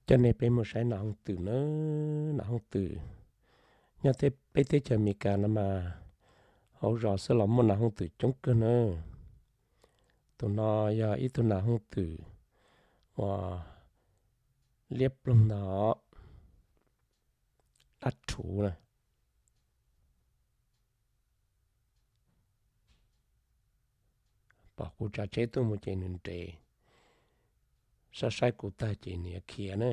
Coj nej peb mus saib nas hooj twm na, nas hooj twm nyob peb teb chaws Amelikas no mas hauv zos xwb los muaj nas hooj twm coob kawg na. Tus no yog ib tug nas hooj twm uas liab ploog ntag, dab rhuv na. Pom kuv tsav tsheb tuaj mus ces nws nres, saib saib kuv tag ces nws yuav khiav na.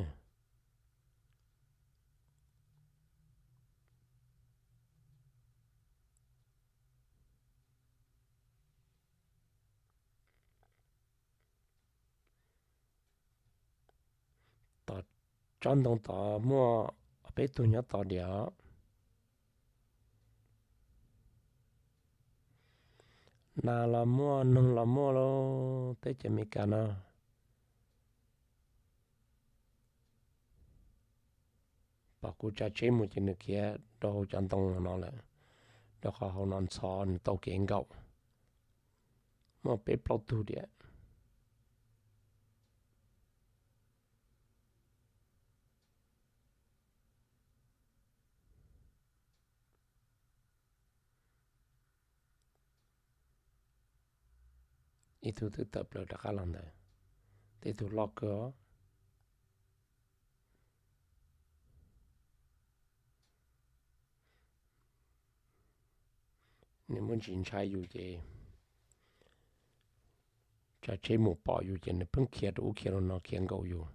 Tom tsob ntoo tod muaj peb tug nyob tod diam. Nas los muaj, noog los muaj lauj, teb chaws Amelikas no. Pom kuv tsav tsheb mus ces nws khiav rau hauv cov ntoo no lawm, rau qhov hauv no ntxhov nws tau kev nkaum. Muaj peb plaub tug diam. Ib tug twb tawm plaws rov qab los ntawd, tej tug loj kawg os. Nws muaj ntsis ntshai yus ces tsav tsheb mus pom yus ces nws pheej khiav rau ub khiav rau no khiav nkaum yus.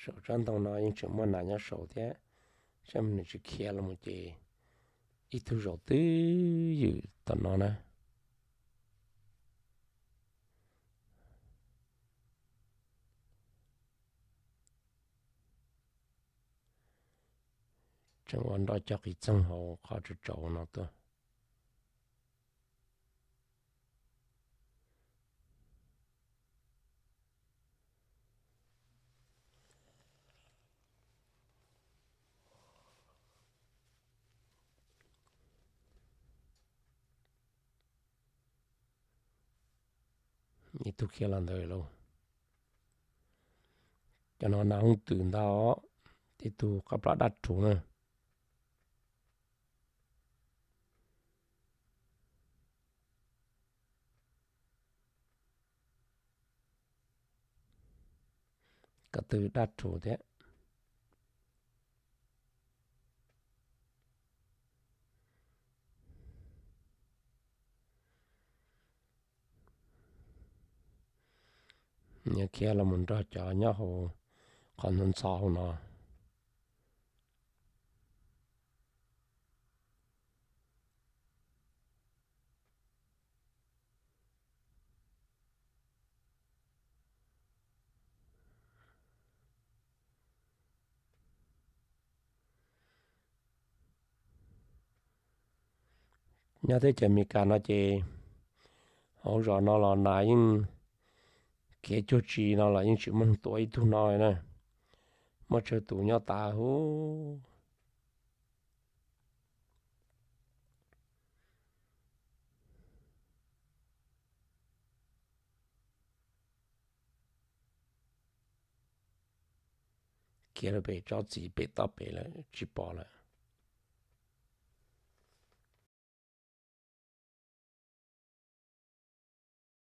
Saum tsob ntoo no yeej tseem muaj nas nyob saud thiab, saib nws tsis khiav los mus ces ib tug zaum twj ywm tom no na. Tseem ua nroj cog qis txoog hauv qhov tsaus tsaus no tuaj. Ib tug khiav los ntawd lauj. Cov no nas hooj twm ntag, tib tug qab plab dab rhuv na. Ko tw dab rhuv thiab. Nws khiav los mus nrog cov nyob hauv qhov ntxhov ntxhov hauv no. Nyob teb chaws Amelikas no ces hauv zos no los nas yeej khiav cuag tsi no los yeej tsis muaj neeg tua ib tug no na. Muaj tsawg tus nyob tas huv. Khiav rau pem tsob txiv pem toj pem lawm tsis pom lawm.